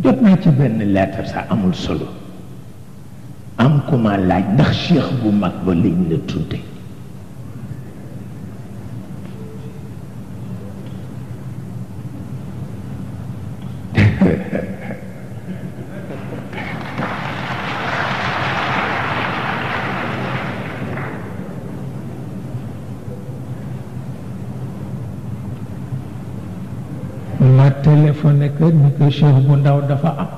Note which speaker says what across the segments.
Speaker 1: jot naa ci benn lettre sax amul solo am ku ma laaj ndax cheikh bu mag ba liñ la tudde ma téléphoné que ni ko cheikh bu ndaw dafa am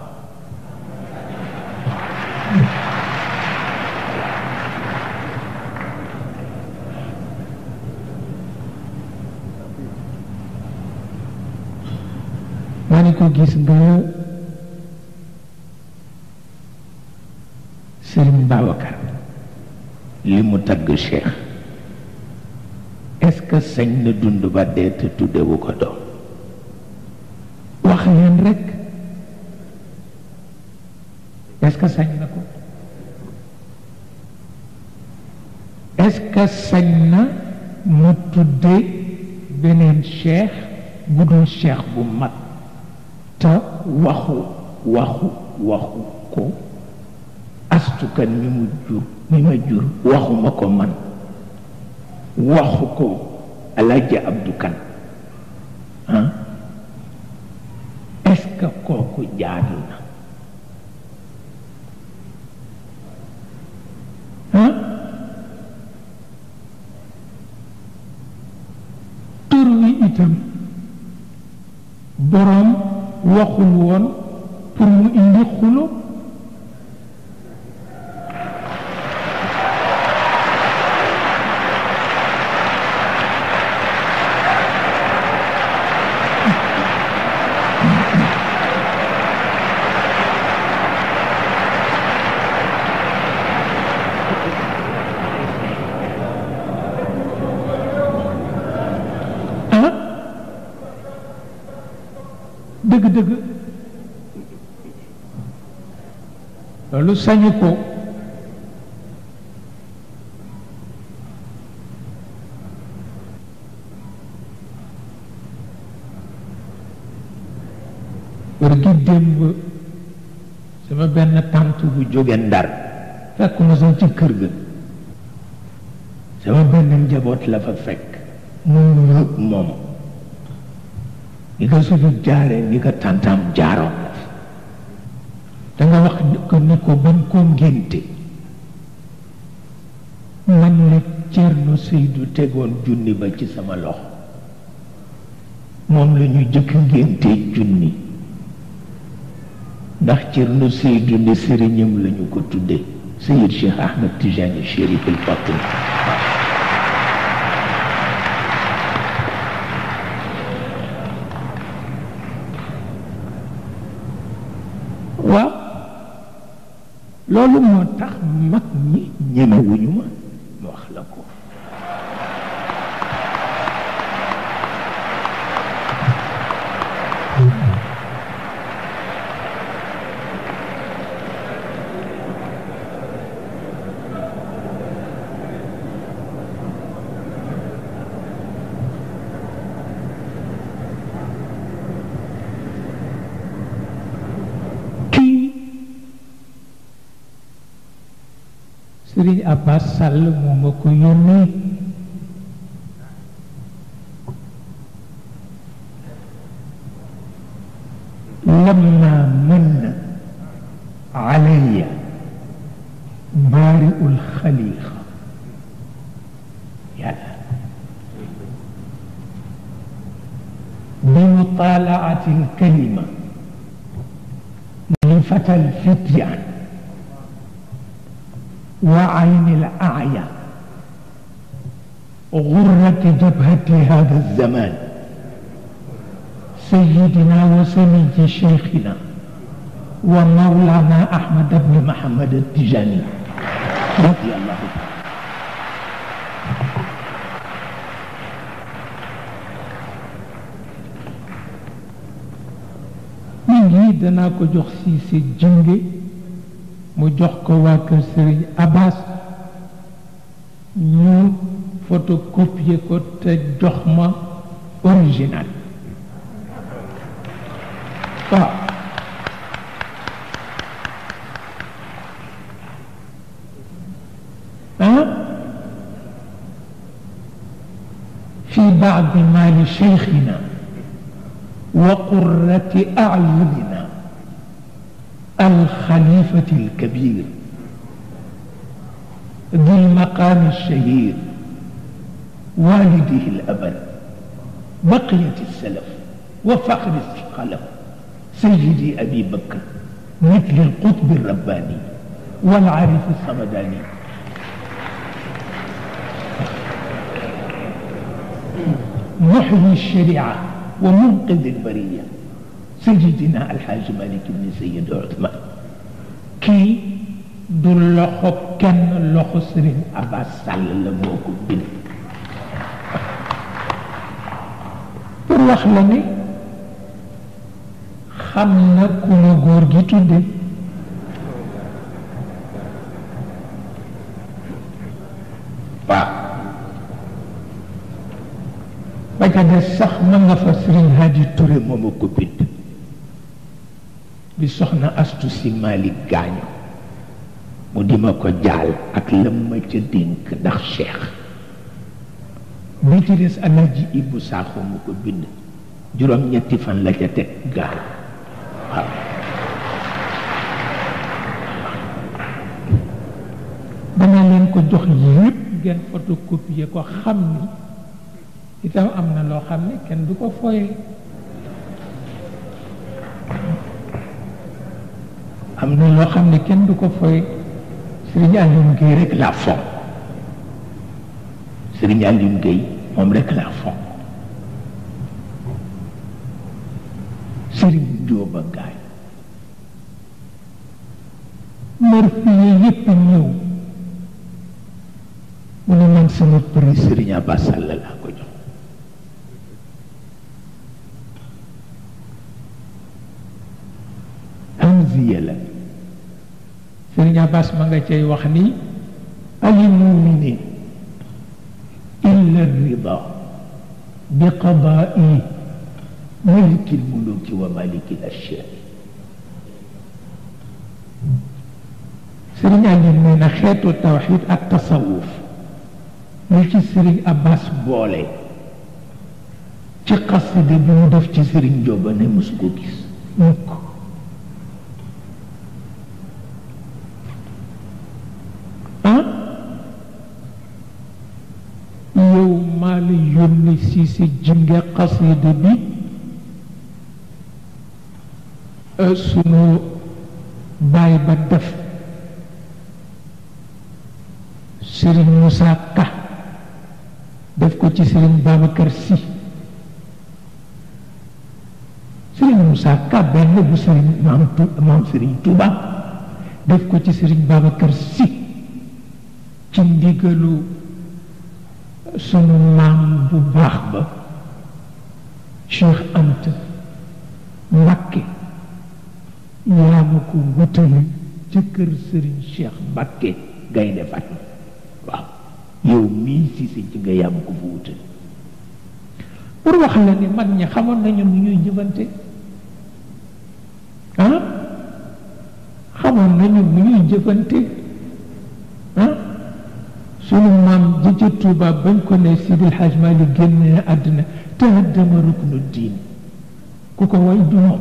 Speaker 1: ma ni ko gis nga Serigne Babacar li mu tagg cheikh est-ce que sañ na dund ba dee te tuddewu ko doom wax leen rek est-ce que sañ na ko est-ce que sañ na mu tudde beneen cheikh bu dul cheikh bu mag te waxu ko astukan mi ma jur waxuma ko man waxu ko Alaaji Abdu Kan ah est-ce que kooku jaadu na ah tur wi itam boroom waxul woon pour mu indi xulo dëgg-dëgg loolu sañu ko war gi démb sama benn tànt bu jóge Ndar fekk ma sax ci kër ga sama benn njaboot la fa fekk mu yóbbu moom ni ko suñu jaaree ni ko tàntaam jaaroon na fi da nga wax ko ni ko ban koo ngénte man la Cerno Seydou tegoon junni ba ci sama loxo moom la ñu jëkk ngénte junni ndax Cerno Seydou ni sëriñam la ñu ko tuddee Seyid Cheikh Ahmed Tijani Chérif El Fatim waaw loolu moo tax mag ñi ñemewuñu ma wax la ko Sëriñ Abbas Sall moo ma ko yónnee lamma manna alayya baari'ul xaliqa yàlla bi mutalaati alkalima li fatal fityaan وعين الأعيا غرة جبهة هذا الزمان سيدنا وسيد شيخنا ومولانا أحمد بن محمد التجاني رضي الله عنه من يدنا كو جوخ سي جنگي mu jox ko waa kër Sëriñ Abbas ñu photocopier ko te jox ma original waaw بعض مال شيخنا وقرة أعيننا الخليفة الكبير ذي المقام الشهير والده الأبر بقية السلف وفخر الخلف سيدي أبي بكر مثل القطب الرباني والعارف الصمداني محيي الشريعة ومنقذ البرية سيدنا الحاج مالك بن سيد عثمان كي دول لخو كن لخو سرين عباس سال لا موكو بن pour wax la ni xam na ku ma góor gi tudde waaw ba ca des sax ma nga fa Sëriñ Hadi Touré mooma ko bind bi soxna Astu Si Malik gaañu mu di ma ko jaal ak lam ma ca dénk ndax cheikh bi ci des Alaaji Ibu Saaxo mu ko bind juróom ñetti fan la ca teg gaal waaw dama leen ko jox yépp ngeen photocopier ko xam ni itam am na loo xam ne kenn du ko foye am na loo xam ne kenn du ko foye Sëriñ Aliou Gueye rek laa fonk Sëriñ Aliou Gueye moom rek laa fonk Sëriñ Jóoba Gaay marfiye yépp ñëw mu ne man sama prix Sëriñ Abbas Sall laa ko jox hamziya la Sëriñ Abbas ma nga cay wax ni ali muminin illa rida bi qadaai maliki lmuluki wa maliki lashyaa Sëriñ Ali nee na xeetu tawxid ak tasawuf li ci Sëriñ Abbas boole ci xasida bi mu def ci Sëriñ Jóoba ne mosu ko gis mukk yow maa la yónni si si jinge xasida bi sunu baay ba def Sëriñ Moussa Ka def ko ci Sëriñ Babacar Si Sëriñ Moussa Ka benn bu Sëriñ maam Sëriñ Tuuba def ko ci Sëriñ Babacar Si ci ndigalu sunu maam bu baax ba Cheikh Anta Mbakke yaa ma ko wutale ca kër Sëriñ Cheikh Mbakke Gaynde Fatma waaw yow mii si ci nga yaa ma ko fa wutale pour wax la ni mag ñi xamoon nañu nu ñuy jëfante xamoon nañu nu ñuy jëfante sunu maam ji ca Tuuba bañ ko ne Sidil Hajj Maalik génne àddina tahaddama ruknu diin ku ko way du moom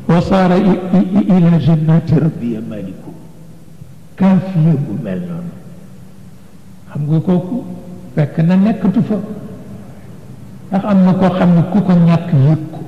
Speaker 1: wa saara ila jannati rabbiya maliku kaafiya bu mel noonu xam nga kooku fekk na nekkatu fa ndax am na koo xam ne ku ko ñàkk yëg ko